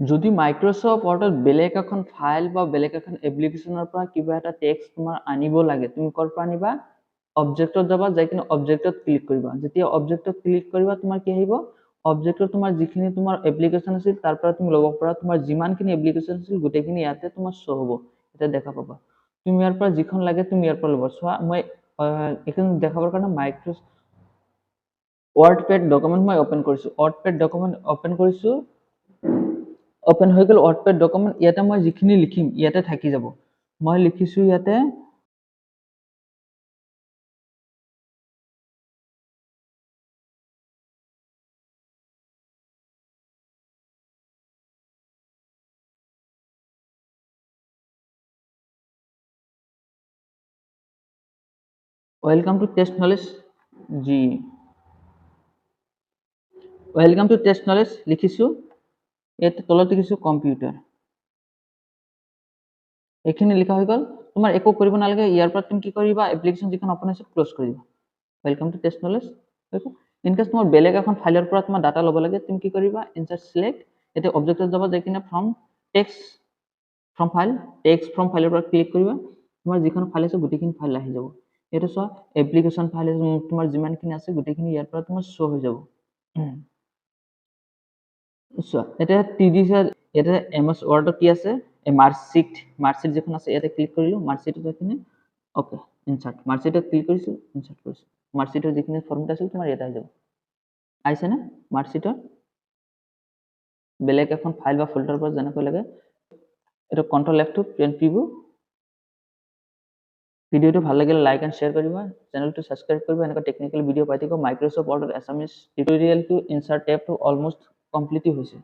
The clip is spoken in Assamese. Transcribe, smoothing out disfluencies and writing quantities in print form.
যদি মাইক্ৰ'ছফ্ট ৱৰ্ডত বেলেগ এখন ফাইল বা বেলেগ এখন এপ্লিকেশ্যনৰ পৰা কিবা এটা টেক্সট তোমাৰ আনিব লাগে, তুমি ক'ৰ পৰা আনিবা? অবজেক্টত যাবা, যাই কিনে অবজেক্টত ক্লিক কৰিবা। যেতিয়া অবজেক্টত ক্লিক কৰিবা তোমাৰ কি আহিব? অবজেক্টত তোমাৰ যিখিনি তোমাৰ এপ্লিকেশ্যন আছিল তাৰ পৰা তুমি ল'ব পৰা, তোমাৰ যিমানখিনি এপ্লিকেশ্যন আছিল গোটেইখিনি ইয়াতে তোমাৰ শ্ব' হ'ব, এতিয়া দেখা পাবা। তুমি ইয়াৰ পৰা যিখন লাগে তুমি ইয়াৰ পৰা ল'বা। চোৱা, মই এইখন দেখাবৰ কাৰণে মাইক্ৰ'ছফ্ট ৱৰ্ড পেড ডকুমেণ্ট মই অ'পেন কৰিছোঁ। ৱৰ্ড পেড ডকুমেণ্ট অ'পেন কৰিছোঁ, অ'পেন হৈ গ'ল ৱৰ্ড পেড ডকুমেণ্ট। ইয়াতে মই যিখিনি লিখিম ইয়াতে থাকি যাব। মই লিখিছোঁ ইয়াতে welcome to test knowledge, G welcome to test knowledge লিখিছোঁ। ইয়াতে তলত লিখিছোঁ কম্পিউটাৰ, এইখিনি লিখা হৈ গ'ল। তোমাৰ একো কৰিব নালাগে। ইয়াৰ পৰা তুমি কি কৰিবা, এপ্লিকেশ্যন যিখন অ'পেন হৈছে ক্ল'জ কৰি দিবা। Welcome to test knowledge হৈ গ'ল। ইনকেছ তোমাৰ বেলেগ এখন ফাইলৰ পৰা তোমাৰ ডাটা ল'ব লাগে, তুমি কি কৰিবা, ইনচাৰ্ট চিলেক্ট, এতিয়া অবজেক্টত যাবা, যাই কিনে from text from file, text from ফাইলৰ পৰা ক্লিক কৰিবা। তোমাৰ যিখন ফাইল আছে গোটেইখিনি ফাইল আহি যাব। এইটো চোৱা, এপ্লিকেশ্যন ফাইল তোমাৰ যিমানখিনি আছে গোটেইখিনি ইয়াৰ পৰা তোমাৰ শ্ব' হৈ যাব। চোৱা, এতিয়া টি ডি ইয়াতে এম এছ ৱৰ্ডত কি আছে, এই মাৰ্কশ্বিট যিখন আছে ইয়াতে ক্লিক কৰিলোঁ, মাৰ্কশ্বিটত কিনে অ'কে ইনচাৰ্ট, মাৰ্কশ্বিটত ক্লিক কৰিছোঁ, ইনচাৰ্ট কৰিছোঁ। মাৰ্কশ্বিটৰ যিখিনি ফৰ্মেট আছিল তোমাৰ ইয়াতে আহি যাব। আহিছেনে? মাৰ্কশ্বিটৰ বেলেগ এখন ফাইল বা ফল্ডাৰৰ পৰা যেনেকৈ লাগে, এইটো control F two print preview. ভিডিঅ'টো ভাল লাগিলে লাইক এণ্ড শ্বেয়াৰ কৰিবা, চেনেলটো ছাবস্ক্ৰাইব কৰিবা। এনেকুৱা টেকনিকেল ভিডিঅ' পাই থাকিব। মাইক্ৰ'ছফ্ট ৱৰ্ডৰ এছামিছ টিউটৰিয়েলটো ইনচাৰ্ট টেবটো অলমষ্ট কমপ্লিটেই হৈছে।